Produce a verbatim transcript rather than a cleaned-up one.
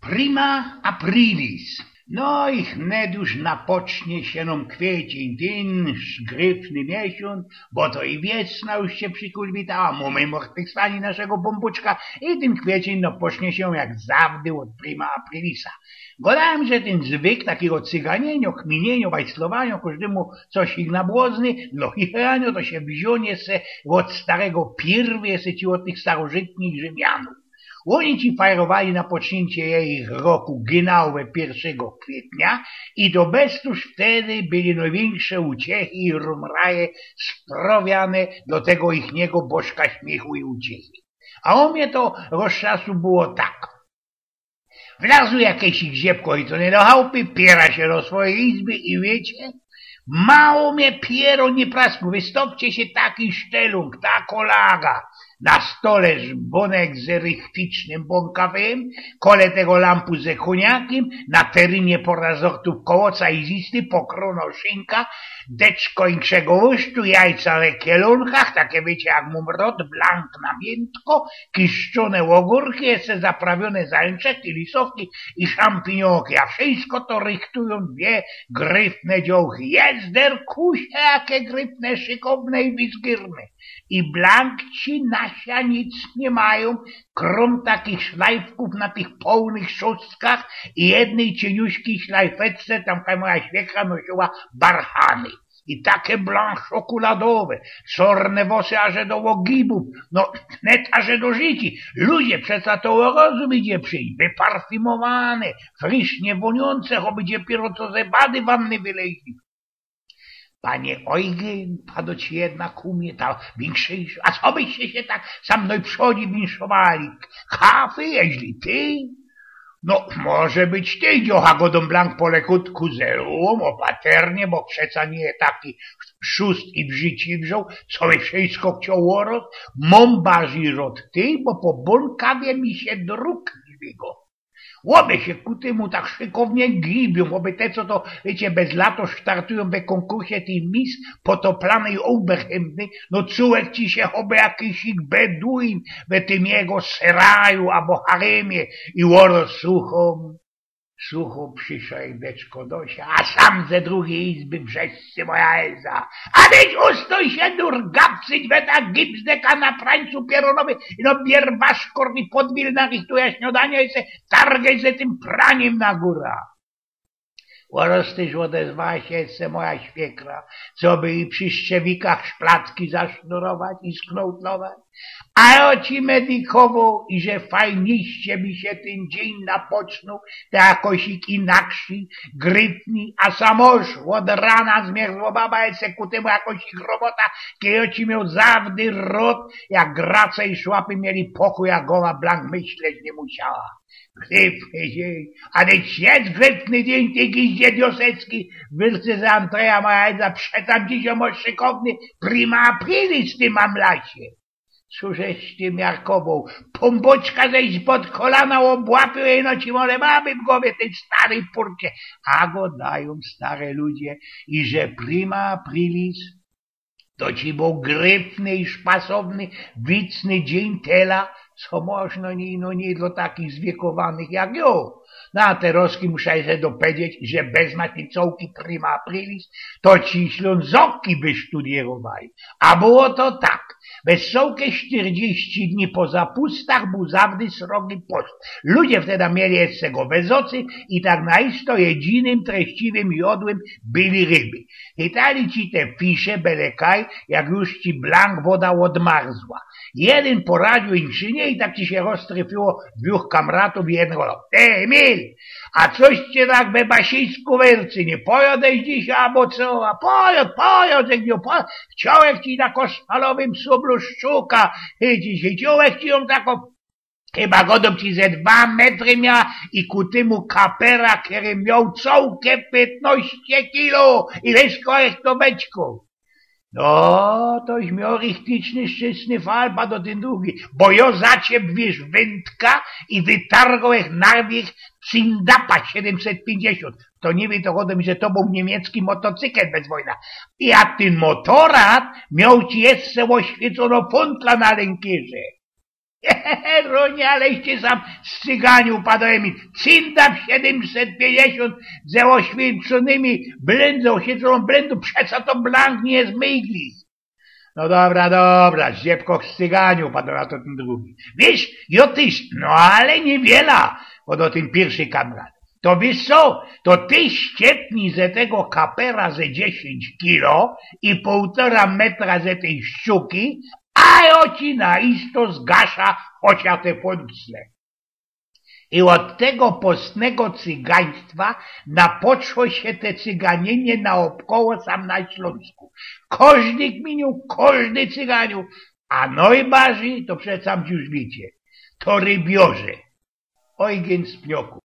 Prima aprilis. No i wnet już napocznie sie nōm kwiecień, tyn szgryfny miesiōnc, bo to i wiesna już sie przykulbitała, mōmy mortwychwstaniŏ naszego Bōmbōczka i tyn kwiecień no pocznie sie jak zawdy ôd prima aprilisa. Gŏdajōm, że tyn zwyk takigo cyganiynio, kminiynio, wajslowaniŏ, kożdymu coś ich nabłŏzny, no i chichyraniŏ to sie wziōnie se ôd starego pierwi, se ci ôd tych starożytnych Rzymianōw. Ôni ci fajrowali napoczniyncie jejich roku ginałowe piyrszego kwietnia i to bez tōż wtedy były nojwiynkszŏ uciechy i rumraje sprŏwiane do tego ichniego bożka śmiychu i uciechy. A u mie to rozczasu było tak. Wlazło jakeś ziebko i to niy do chałpy, piera sie do swojej izby i wiycie, mało mie piero niy praskło, wystopcie sie taki sztelōng, takŏ laga. Na stole żbōnek z rychticznym bōnkawym, kole tego lampu ze kōniakym, na terynie pora zortōw kołoca i zisty, pokrōno szynka, deczko inkszego łuszczu, jajca we kielōnkach, take wiycie jak mōm rot, blank na miyntko, kiszczōne ôgōrki, jeszcze zaprawiōne zalynczki, lisowki i szampinioki, a wszysko to rychtujōm dwie gryfne dziołchy. Jezderkusie, jake gryfne, szykowne i wizgyrne. I blank ci na sia nic niy majōm, krōm takich szlajfkōw na tych połnych szōstkach i jednyj ciyniyjskij szlajfetce, tam kaj moja świekra nosyła barchany. I take blank szokoladowe, czŏrne włosy aże do ôgibōw, no, wnet aże do rzyki. Ludzie, przeca to ô rozum idzie prziś, wyparfimowane, frysznie wōniōnce, choby dopiyro co ze bady wanny wyleźli. Panie Eugen, pado ci jedna ku mie, ta wiynkszyjszŏ, a co byście sie tak sam nojprzōdzi winszowali? Kafy, jeźli ty? No, może być ty, dziołcha, godōm blank po lekutku, ze rułōm, ôpatrnie, bo przeca niy taki szust i w życiu wziōn, co by wszysko chcioł ôrŏt, mōm bardzij rŏt ty, bo po bōnkawie mi sie drōg zbigo. Ôby sie ku tymu tak szykownie gibiōm, ôby te, co to, wiycie, bez lato startujōm we kōnkursie tych mis potoplanej Oberhemdy, no cułek ci sie choby jakiś ich beduin we tym jego seraju abo haremie i ôrŏ suchōm, suchōm prziszedł deczko do sia, a sam ze drugij izby wrzeszczy moja Elza. A dyć ustōń sie, nur, gapcyć we ta gipsdeka na prańcu pierōnowy, no bierwasz kor i podwilna, ich tu ja śniŏdanie i se targej ze tym praniym na gōra. Ôrŏz tyż ôdezwała sie jeszcze moja świekra, coby i przi szczewikach szplacki zasznurować i sknōtlować. A jŏ ci medikowoł, iże fajniście mi sie tyn dziyń napoczōnōł, te jakoś inakszyj, gryfnyj, a sam ôż ôd rana zmierzła baba, jeszcze ku tymu jakoś robota, kej jŏ ci mioł zawdy rot, jak grace i szłapy mieli pokuj, a gowa blank myśleć niy musiała. Gryfny dziyń, a dyć jest gryfny dziyń, ty giździe diosecki, wyrcy z Andreja moja Elza, przeca dzisiŏj mŏsz szykowny prima aprilis, ty mamlasie. Cōż żeś ty miarkowoł? Pōmbōczka żeś pod kolana ôbłapiōł, ino ci mole baby w gowie, ty stary purcie. A gŏdajōm stare ludzie, iże prima aprilis to ci bōł gryfny i szpasowny, wicny dziyń tela, co mōżno, niy, no niy dlŏ takich zwiekowanych jak jŏ. No a terŏzki muszã se dopowiedzieć, iże bez maticołki prima aprilis to ci Ślōnzoki wysztudierowali. A było to tak. Bez cołke sztyrdziści dni po zapustach bōł zawdy srogi post. Ludzie wtedy mieli jeszcze go we zocy i tak naisto jedynym treściwym jŏdłym byli ryby. Chytali ci te fisze bele kaj, jak już ci blank woda ôdmarzła. Jedyn poradziōł, inkszy niy, i tak ci sie roztryfiło dwōch kamratōw i jedyn gŏdŏ: Ty, Emil, a coś cie tak we Basińsku wercy, niy pojŏdłeś dzisiej abo co? A pojŏdł, pojŏdł, że niy pojŏdł. Chciołech ci na koszalowym sublu szczuka chycić, chyciołech ci jōm takõ, chyba, gŏdōm ci, ze dwa metry miała i ku tymu kapera, kery mioł cołke piytnŏście kilo i wez, kto to beczkōł. No, toś mioł richticzny, szczysny fal, pado tyn drugi, bo jŏ zaciep, wiysz, wyntka i wytargołech na wierzch Cindapa siedymset piyńćdziesiōnt. To niy wiy, to gŏdōm, że to bōł niymiecki motocykel bez wojna. I a tyn motorad mioł ci jeszcze ôświycōnõ fōntla na lynkiyrze. Ronie, aleście sam z cyganiu padojmi. Cynda w siedymset pięćdziesiąt ze oświęconymi blyndą, siedzą blyndu, przeca to blank nie zmygli. No dobra, dobra, zdziebko z cyganiu, padł na to ten drugi. Wiesz, jo tyż, no ale niewiela, padł ten piyrszy kamrat. To wiesz co, to ty ściepnij ze tego kapera ze dziesięć kilo i półtora metra ze tej ściuki, a jo ci na isto zgasza chocia te funksle. I ôd tego postnego cygaństwa napoczło sie te cyganienie naôbkoło sam na Ślōnsku. Kożdy kminiōł, kożdy cyganiōł, a nojbardzij to przeca już wiycie, to rybiŏrze. Ojgyn z Pnioku.